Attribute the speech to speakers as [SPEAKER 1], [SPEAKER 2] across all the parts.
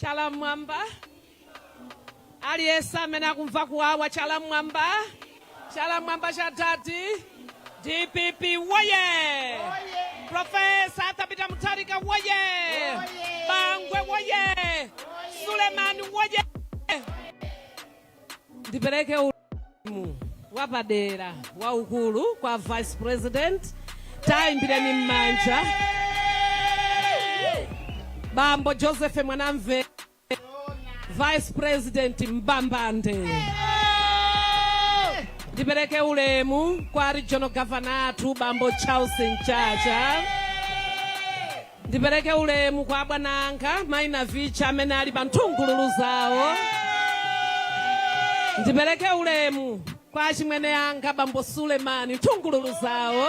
[SPEAKER 1] Chala mmwamba. Aliyense amene akumva kuwawa, chala mmwamba. Chala mmwamba cha dadi. DPP woye! Professor Arthur Peter Mutharika woye! Bangwe woye! Sulemani woye! Ndipereke ulemu wapadera waukulu kwa Vice President. Tayimbireni m'manja Bambo Joseph Mwanamvekha, Vice President Mbambande. Ndipereke ulemu kwa Regional Governor athu, Bambo Charles Mchacha. Ndipereke ulemu kwa bwana anga Mayi Navicha amene ali pa nthungululu zawo. Ndipereke ulemu kwa achimwene anga Bambo Sulemani, nthungululu zawo.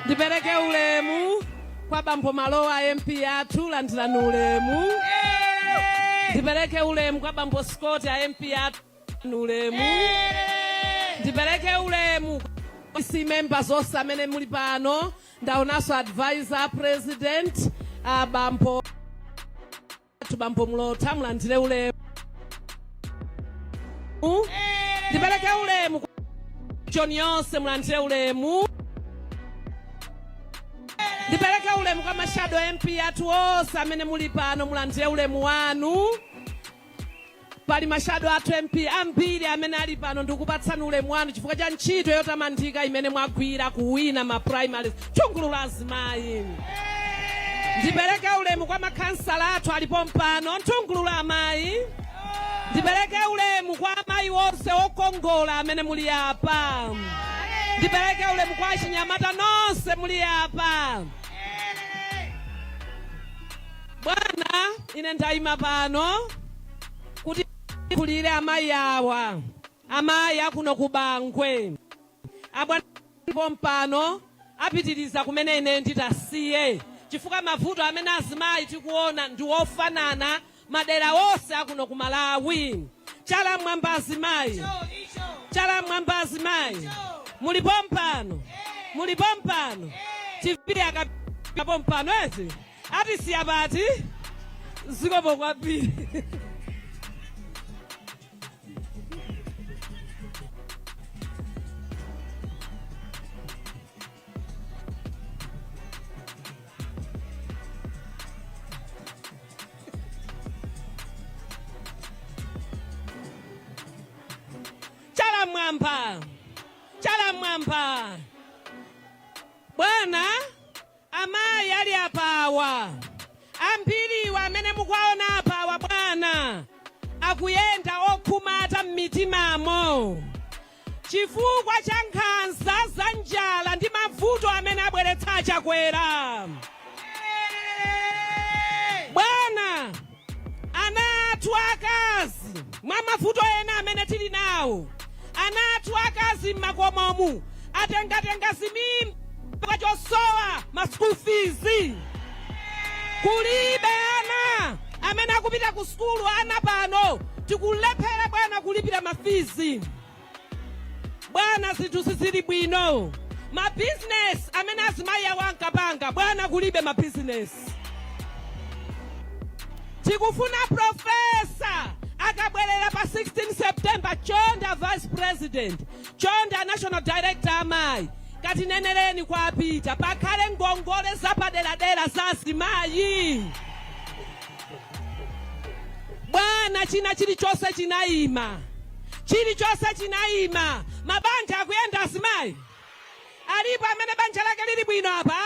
[SPEAKER 1] Ndipereke ulemu kwa Bambo Malowa, MP athu, landirani ulemu. Ndipereke ulemu kwa Bambo Scott, a MP athu, ulemu. Ndipereke ulemu kwa EC members onse amene muli pano. Ndaonanso advisor president, bambo athu, Bambo Mlotha, mulandire ulemu. Ndipereke ulemu kwa John yonse, mulandire ulemu. Ndipereke ulemu kwa ma shadow MP athu onse amene muli pano, mulandire ulemu wanu. Pali ma shadow athu MP ambiri amene ali pano. Ndikupatsani ulemu wanu chifukwa cha ntchito yotamandika imene mwagwira kuwina ma primaries, thungululu azimayi. Ndipereke ulemu kwa makhansala athu alipo mpano, nthungululu amayi. Ndipereke ulemu kwa amayi onse okongola amene muli apa. Ndipereke ulemu kwa achinyamata nonse muli apa. Bwana, ine ndayima pano kuti kulire amayi awa, amayi akuno ku Bangwe. Abwana pompano apitiriza kumene ine nditasiye, chifukwa mavuto amene azimayi tikuona ndi ofanana madera onse akuno ku Malawi. Chala mwamba azimayi, chala mwamba azimayi. Muli pompano, muli pompano. TV akapita pompano eti atisiya pati? Zikomo kwambiri. Chala mwamba, chala mwamba. Bwana, amayi ali apawa ambiriwa amene mukuwaona apawa, bwana, akuyenda okhumata m'mitimamo chifukwa cha nkhanza za njala ndi mavuto amene abweretsa Achakwera. Bwana, ana athu akazi, mwa mavuto ena amene tili nawo, ana athu akazi m'makomomu atengatenga zimimba chosowa ma school fees. Kulibe ana amene akupita ku sukulu. Ana pano tikulephera, bwana, kulipira ma fees. Bwana, zinthu sizili bwino. Mabizinesi amene azimayi awo ankapanga, bwana, kulibe mabizinesi. Tikufuna Professor akabwerera pa 16 September, chonde Vice President, chonde National Director amayi, katinenereni kwa Apita pakhale ngongole zapaderadera za azimayi. Bwana, china chilichonse chinayima, chilichonse chinayima. Mabanja akuyenda? Azimayi alipo amene banja lake lili bwino apa?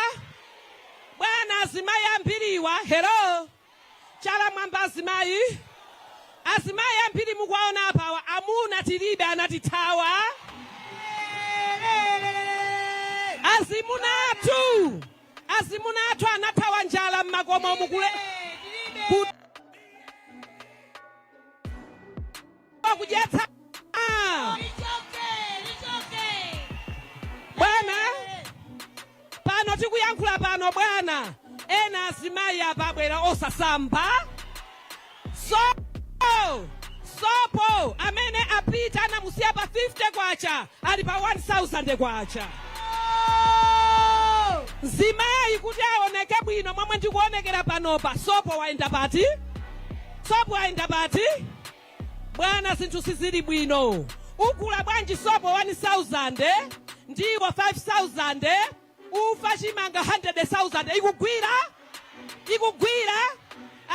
[SPEAKER 1] Bwana, azimayi ambiriwa, hello, chala mwamba azimayi. Azimayi ambiri mukuwaona apawa, amuna tilibe, anatithawa azimuna athu. Azimuna athu anathawa njala mmakomo mukule kudyetsa. Bwana, pano tikuyankhula pano, bwana, ena azimayi apa abwera osasamba. So sopo amene apita anamusiya pa 50 kwacha ali pa 1000 kwacha. Mzimayi kuti aoneke bwino momwe ndikuonekera panopa, sopo wayenda pati? Sopo ayenda pati? Bwana, zinthu sizili bwino. Ugula bwanji sopo 1000, ndiwo 5000, ufa, chimanga 100,000? Ikugwira? Ikugwira?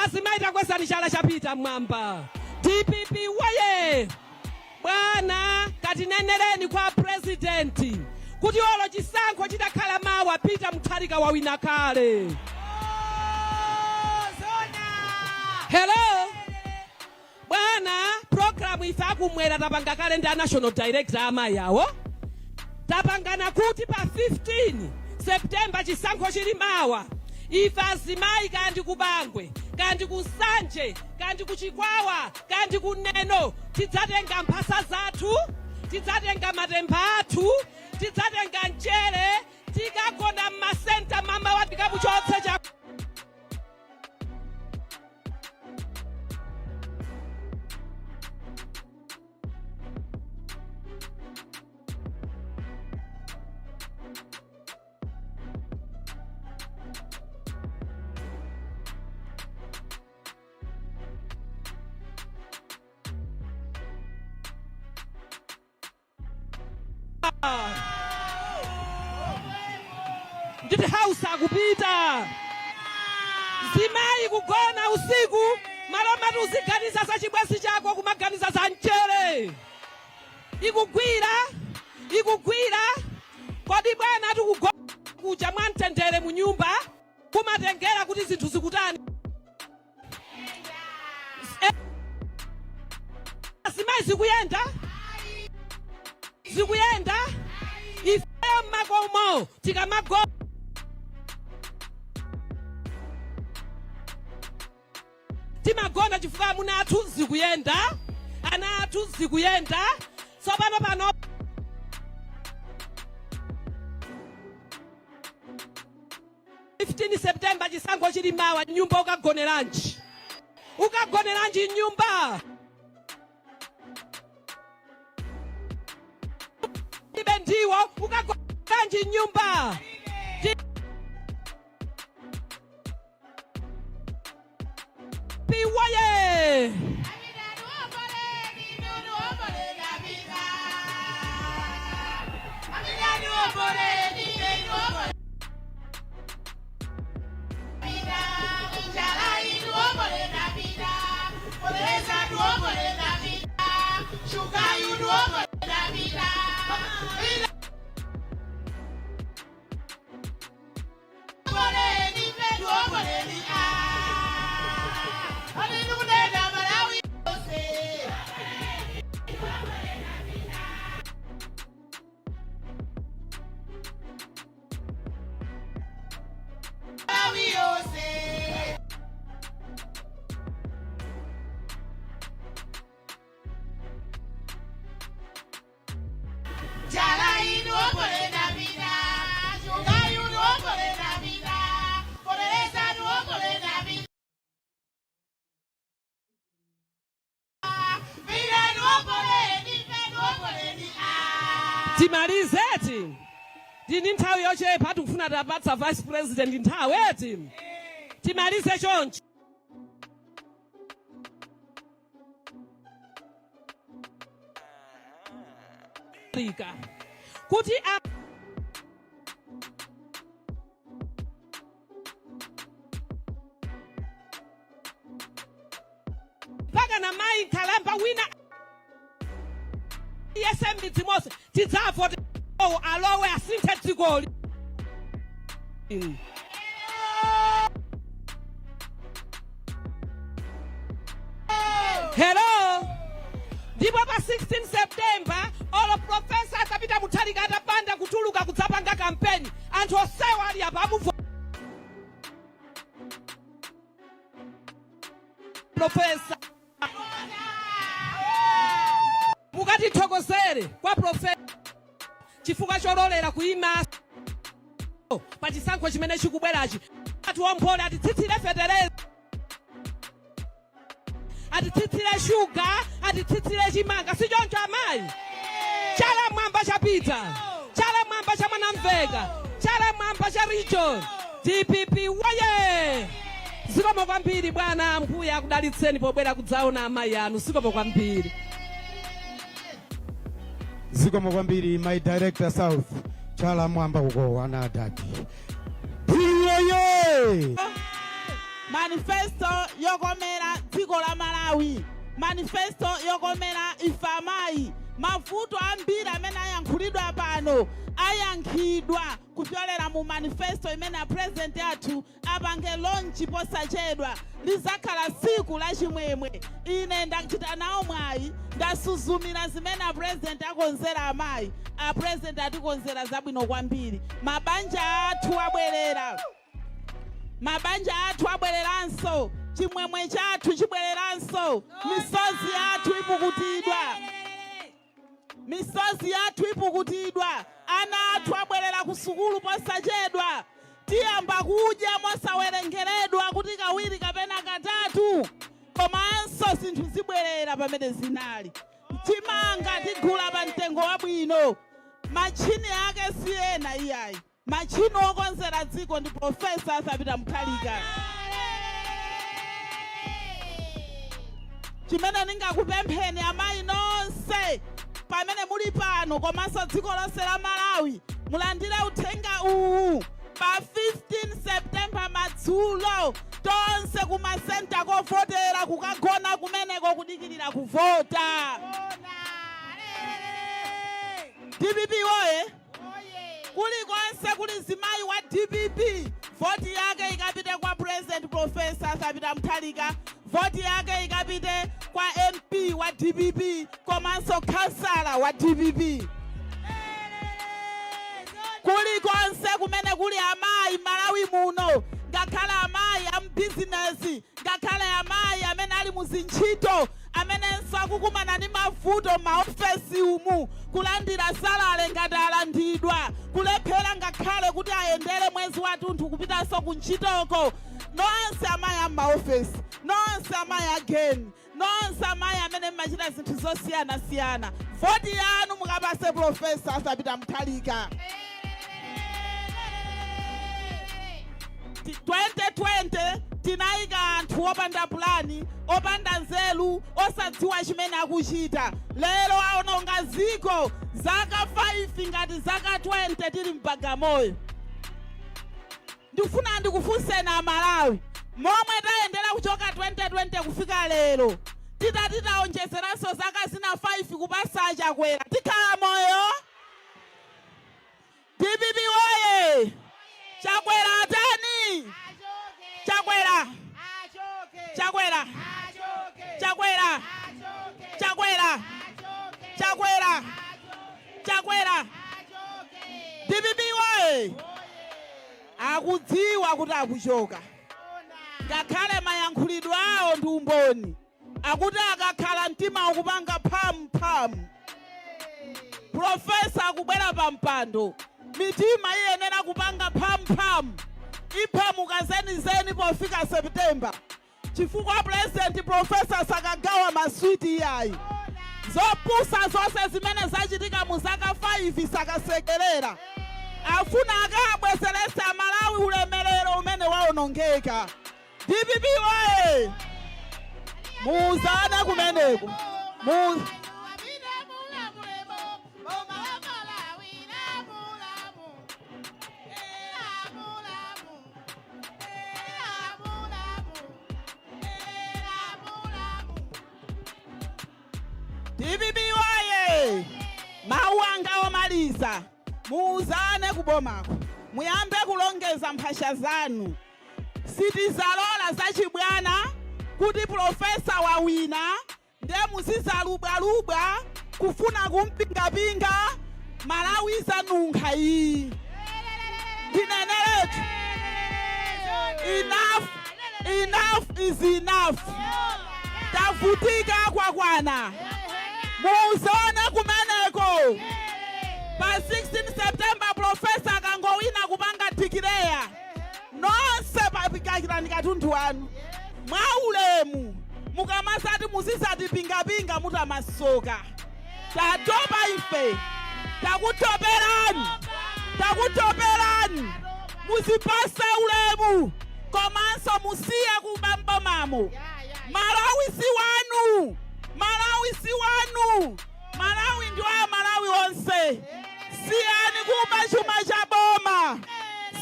[SPEAKER 1] Azimayi, takwezani chala chapita mmwamba. DPP woye! Bwana, katinenereni kwa president kuti olo chisankho chitakhala mawa, Peter Mutharika wawina kale. Hello bwana, program ife akumwera tapanga kale ndi a national director amayi awo. Tapangana kuti pa 15 September, chisankho chili mawa, ife azimayi, kandi ku Bangwe, kandi ku Nsanje, kandi ku Chikwawa, kandi ku Neno, tidzatenga mphasa zathu, tidzatenga matemba athu, tidzatenga mchere, tikagona mmasenta mamawa, tikamuchotse cha Nditi house akupita. Zimayi kugona usiku, malo mati uziganiza za chibwenzi chako, kumaganiza za mchere. Ikugwira? Ikugwira? Kodi bwana, tikugona kuja mwamtendere mu nyumba, kumatengera kuti zinthu zikutani? Azimayi, zikuyenda? Zikuyenda? Ifeyo mmakomo tikamagona timagona chifukwa amuna athu zikuyenda, ana athu zikuyenda. Tsopano pano 15 September, chisankho chili mawa, nyumba ukagoneranji? Ukagoneranji nyumba ibe ndiwo? Ukagoneranji nyumba? Piwaye! Timalizeti, tini nthawi yochepa, tikufuna tapatsa vice president nthawi eti. Timalize chonchi. Africa kuti mpaka na mayi nkhalamba wina yese m'midzi monse tidzavote alowe asinthe dzikoli. Hello, ndipo pa 16 September, olo Professor atapita Mutharika atapanda kutuluka kudzapanga kampeni, anthu onsewa ali apa amuvo professor. Mukatithokozere kwa professor chifukwa chololera kuyima pa chisankho chimene chikubwerachi, atiwombole, atitsitsire fetereza, atitsitsire shuga, atitsitsire chimanga. Si choncho amayi? Chala mwamba chapita, chala mwamba cha Mwanamveka, chala mwamba cha region. DPP woye! Zikomo kwambiri bwana, Ambuye akudalitseni pobwera kudzaona amayi anu. Zikomo kwambiri.
[SPEAKER 2] Zikomo kwambiri, my director south, chala mwamba kuko ana adadi. Iyoye.
[SPEAKER 3] Manifesto yokomera dziko la Malawi, manifesto yokomera ife amayi. Mavuto ambiri amene ayankhulidwa pano ayankhidwa kupyolera mu manifesto imene a president athu apange launch posachedwa. Lizakhala tsiku la chimwemwe. Ine ndachita nawo mwayi, ndasuzumira zimene a president akonzera amayi. A president atikonzera zabwino kwambiri. Mabanja athu abwerera, mabanja athu abwereranso, chimwemwe chathu chibwereranso, misozi yathu ipukutidwa, misozi yathu ipukutidwa. Ana athu abwerera ku sukulu posachedwa. Tiyamba kudya mosawerengeredwa kuti kawiri kapena katatu, komanso zinthu zibwerera pamene zinali. Chimanga tigula pa mtengo wabwino. Machini ake si ena iyayi, machini okonzera dziko ndi Professor Arthur Peter Mutharika. Chimene ndingakupempheni amayi nonse pamene muli pano komanso dziko lonse la Malawi, mulandire uthenga uwu: pa 15 September madzulo, tonse kumasenta kovotera, kukagona kumeneko kudikirira kuvota. DPP woye! Kulikonse kuli zimayi wa DPP, voti yake ikapite kwa President Professor Arthur Peter Mutharika, voti yake ikapite kwa MP wa DPP komanso kansala wa DPP. Kulikonse kumene kuli amayi Malawi muno, ngakhale amayi ambizinesi, ngakhale amayi amene ali muzintchito, amenenso akukumana ndi mavuto m'maofesi umu, kulandira salary ngati alandidwa, kulephera ngakhale kuti ayendere mwezi wathunthu kupitanso ku ntchitoko, nonse amayi am'maofesi, nonse amayi ageni, nonse amayi amene mmachita zinthu zosiyanasiyana, voti yanu mukapase Professor Arthur Peter Mutharika. 2020 tinayika anthu opanda pulani, opanda nzeru, osadziwa chimene akuchita. Lero aononga ziko zaka 5 ngati zaka 20 tili m'Bagamoyo. Ndikufuna ndikufunseni Amalawi, momwe tayendera kuchoka 2020 kufika lero, titati taonjezeranso zaka zina 5 kupasa Achakwera, tikhala moyo? DPP woye! Chakwera atani? Chakwera, Chakwera, Chakwera, Chakwera, Chakwera, Chakwera! DPP woye! Akudziwa kuti akuchoka, ngakhale mayankhulidwe awo ndi umboni akuti akakhala mtima ukupanga phamu phamu. Professor akubwera pa mpando, mitima iyenera kupanga phamu phamu, iphamuka zenizeni pofika September, chifukwa President Professor sakagawa maswiti iyayi. Zopusa zonse zimene zachitika mu zaka 5 sakasekerera. Afuna akabwezerese Amalawi ulemerero umene waonongeka. DPP woye! Muuzane kumeneko. Mu DPP woye! Mawu anga omaliza, muuzane kubomako, muyambe kulongeza mphasha zanu. Sitizalola zachibwana kuti Professor wawina nde muzizalubwalubwa kufuna kumpingapinga. Malawi zanunkha iyi. Ndineneretu, enough, enough is enough. Tavutika kwakwana. Muuzone kumeneko, pa 16 September Professor akangowina kupanga declare, nonse papikakirani katundu wanu mwaulemu. Mukamasati muzisatipingapinga mutamasoka, tatopa ife, takutoperani, takutoperani. Muzipase ulemu. Komanso musiye kuba m'bomamo. Malawi si wanu, Malawi si wanu, Malawi ndi wa Malawi onse. Siyani kuba chuma cha boma,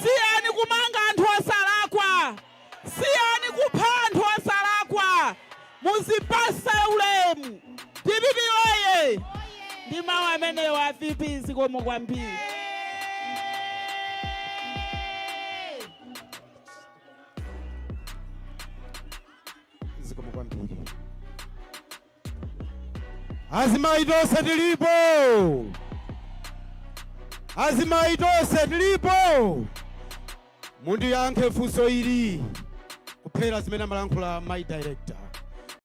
[SPEAKER 3] siyani kumanga anthu osalakwa, siyani kupha anthu osalakwa. Muzipase ulemu. DPP oye! Ndi mawu amenewo a VP, zikomo kwambiri.
[SPEAKER 2] Zikomo kwambiri. Azimayi tonse tilipo, azimayi tonse tilipo. Mundiyankhe funso ili kuphera zimene amalankhula my director.